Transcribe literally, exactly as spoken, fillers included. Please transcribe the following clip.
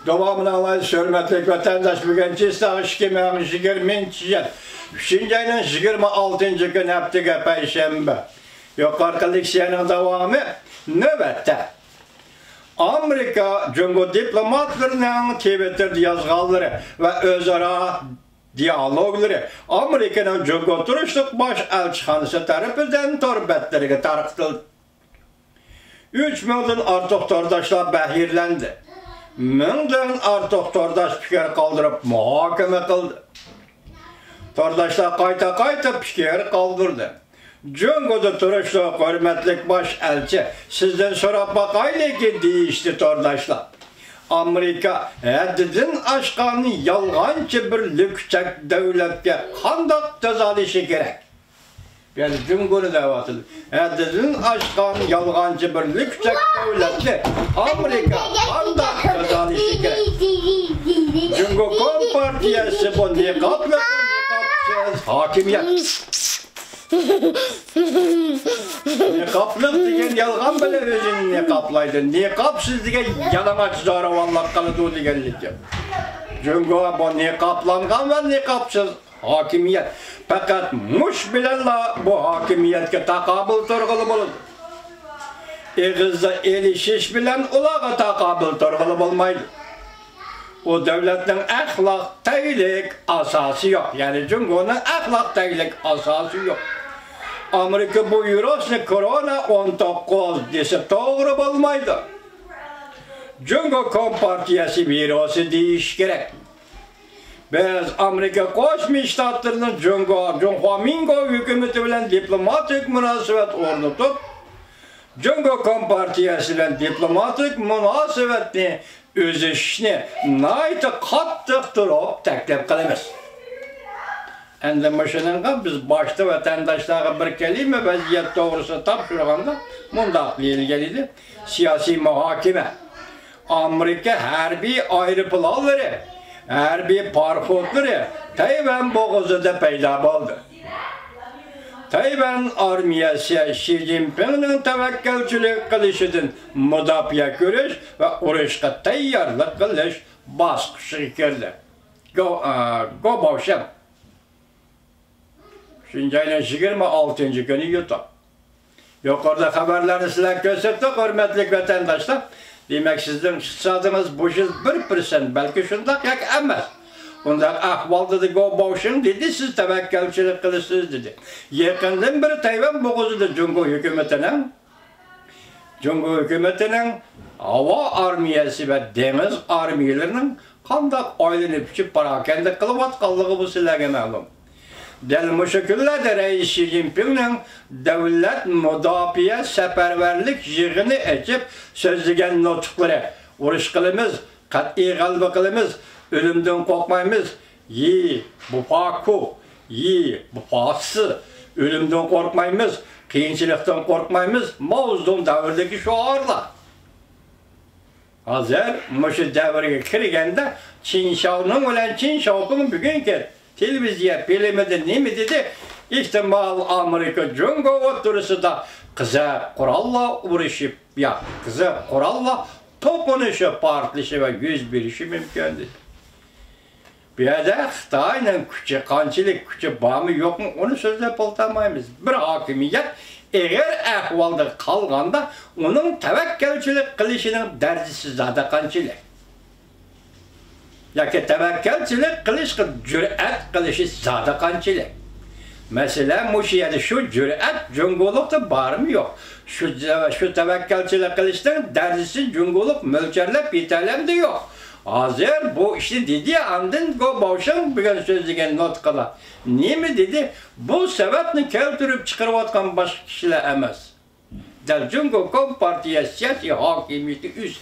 داۋامىنى ئاڭلايسىز، ھۆرمەتلىك ۋەتەنداش. بۈگۈن چىسلاغ ئىككى مىڭ يىگىرمىنچى يىل ئۈچىنچى ئاينىڭ يىگىرمە ئالتىنچى كۈنى، ھەپتىگە پەيشەنبە. يۇقىرىقى لېكسىيەنىڭ داۋامى نۆۋەتتە. ئامېرىكا جۇڭگو دىپلوماتلىرىنىڭ تىۋىتتېردا يازغانلىرى ۋە ئۆزئارا دىيالوگلىرى ئامېرىكىنىڭ جۇڭگو تۇرۇشلۇق باش ئەلچىخانىسى تەرىپىدىن تور بەتلىرىگە تارقىتىلدى. ئۈچ مىڭدىن ئارتۇق تورداشلار بەھرىلەندى. مىڭدىن ئارتۇق تورداش پىكىر قالدۇرۇپ مۇھاكىمە قىلدى. تورداشلار قايتا-قايتا پىكىر قالدۇردى. جۇڭگودا تۇرۇشلۇق ھۆرمەتلىك باش ئەلچى، سىزدىن سوراپ باقايلىكى، دېيىشتى تورداشلار. ئامېرىكا ھەددىدىن ئاشقان يالغانچى بىر لۈكچەك دۆلەتكە قانداق جازالىشى كېرەك؟ يەنى جۇڭگونى دەۋاتىدۇ. ھەددىدىن ئاشقان يالغانچى بىر لۈكچەك دۆلەتنى ئامېرىكا قانداق جازالىشى كېرەك؟ جۇڭگو كومپارتىيەسى بۇ نىقابلىق، نىقابسىز ھاكىمىيەت. نىقابلىق دېگەن يالغان بىلەن ئۆزىنى نىقابلايدۇ. نىقابسىز دېگەن يالىڭاچ زوراۋانلىق قىلىدۇ دېگەنلىكى. جۇڭگو بۇ نىقابلانغان ۋە نىقابسىز ھاكىمىيەت. پەقەت مۇش بىلەنلا بۇ ھاكىمىيەتكە تاقابىل تۇرغىلى بولىدۇ. ئېغىزدا ئېلىشىش بىلەن ئۇلارغا تاقابىل تۇرغىلى بولمايدۇ. ئۇ دۆلەتنىڭ ئەخلاق تەگلىك ئاساسى يوق. يەنى جۇڭگونىڭ ئەخلاق تەگلىك ئاساسى يوق. ئامېرىكا بۇ ۋىرۇسنى كورونا ئون توققۇز دېسە توغرا بولمايدۇ. جۇڭگو كومپارتىيەسى ۋىرۇسى دېيىش كېرەك. بىز ئامېرىكا قوشما شتاتلىرىنىڭ جۇڭگو، جۇڭخۇا مىنگو ھۆكۈمىتى بىلەن دىپلوماتىك مۇناسىۋەت ئورنىتىپ، جۇڭگو كومپارتىيەسى بىلەن دىپلوماتىك مۇناسىۋەتنى ئۈزۈشنى ناھايىتى قاتتىق تۇرۇپ تەكلىپ قىلىمىز. ئەمدى مۇشۇنىڭغا بىز باشتا ۋەتەنداشلارغا بىر كەلىمە ۋەزىيەت توغرىسىدا تاپشۇرغاندا مۇنداق دېيىلگەن ئىدى، سىياسىي مۇھاكىمە. ئامېرىكا ھەربىي ئايروپىلانلىرى، ھەربىي پاراخوتلىرى تەيۋەن بوغۇزىدا پەيدا بولدى. تەيۋەن ئارمىيەسى شى جىنپىڭنىڭ تەۋەككەلچىلىك قىلىشىدىن مۇداپىئە كۆرۈش ۋە ئۇرۇشقا تەييارلىق قىلىش باسقۇچىغا كىردى. گو، ئا، گو باۋشىڭ. شۇنجاينىڭ يىگىرمە ئالتىنچى كۈنى يۇتۇق. يۇقىرىدا خەۋەرلەرنى سىلەرگە كۆرسەتتۇق، ھۆرمەتلىك ۋەتەنداشلار. دېمەك، سىزنىڭ ئىقتىسادىڭىز بۇ يىل بىر پىرسەنت، بەلكى شۇنداق ياكى ئەمەس. ئۇنداق ئەھۋالدا گو باۋشىڭ دېدى، سىز تەۋەككەلچىلىك قىلىسىز دېدى. يېقىندىن بېرى تەيۋەن بوغۇزىدا جۇڭگو ھۆكۈمىتىنىڭ جۇڭگو ھۆكۈمىتىنىڭ ھاۋا ئارمىيەسى ۋە دېڭىز ئارمىيەلىرىنىڭ قانداق ئايلىنىپ ئۇچۇپ پاراكەندە قىلىۋاتقانلىقى بۇ سىلەرگە مەلۇم. دەل مۇشۇ كۈنلەردە رەئىس شى جىنپىڭنىڭ دۆلەت مۇداپىئە سەپەرۋەرلىك يىغىنى ئېچىپ سۆزلىگەن نۇتۇقلىرى، ئۇرۇش قىلىمىز، قەتئىي غەلىبە قىلىمىز، ئۆلۈمدىن قورقمايمىز، يى بۇپاكۇ، يى بۇپاسى، ئۆلۈمدىن قورقمايمىز، قىيىنچىلىقتىن قورقمايمىز، ماۋزېدۇڭ دەۋرىدىكى شوئارلار. ھازىر مۇشۇ دەۋرگە كىرگەندە، چىن شاۋنىڭ بىلەن چىن شاۋپىڭ بۈگۈنكى تېلېۋىزىيە فىلىمىدا نېمە دېدى؟ ئېھتىمال، ئامېرىكا جۇڭگو ئوتتۇرىسىدا قىزىل قوراللار ئۇرۇشۇپ، يا، قىزىل قوراللار توقۇنۇشۇپ، پارتلىشى ۋە يۈز بېرىشى مۇمكىن، دېدى. بۇ يەردە خىتاينىڭ كۈچى قانچىلىك، كۈچى بارمۇ يوقمۇ، ئۇنى سۆزلەپ ئولتۇرمايمىز. بىر ھاكىمىيەت ئېغىر ئەھۋالدا قالغاندا، ئۇنىڭ تەۋەككەلچىلىك قىلىشىنىڭ دەرىجىسى زادى قانچىلىك؟ ياكى تەۋەككەلچىلىك قىلىشقا جۈرئەت قىلىشى زادى قانچىلىك؟ مەسىلەن، مۇشۇ يەردە شۇ جۈرئەت جۇڭگولۇقتا بارمۇ يوق؟ شۇ، شۇ تەۋەككەلچىلىك قىلىشنىڭ دەرىجىسىنى جۇڭگولۇق مۆلچەرلەپ يېتەلەمدۇ يوق؟ ھازىر بۇ ئىشنى دېدى، ئاندىن گو باۋشىڭ بۈگۈن سۆزلىگەن نۇتقىدا نېمە دېدى؟ بۇ سەۋەبنى كەلتۈرۈپ چىقىرىۋاتقان باشقا كىشىلەر ئەمەس. دەل جۇڭگو كومپارتىيە سىياسىي ھاكىمىيىتى ئۆزى.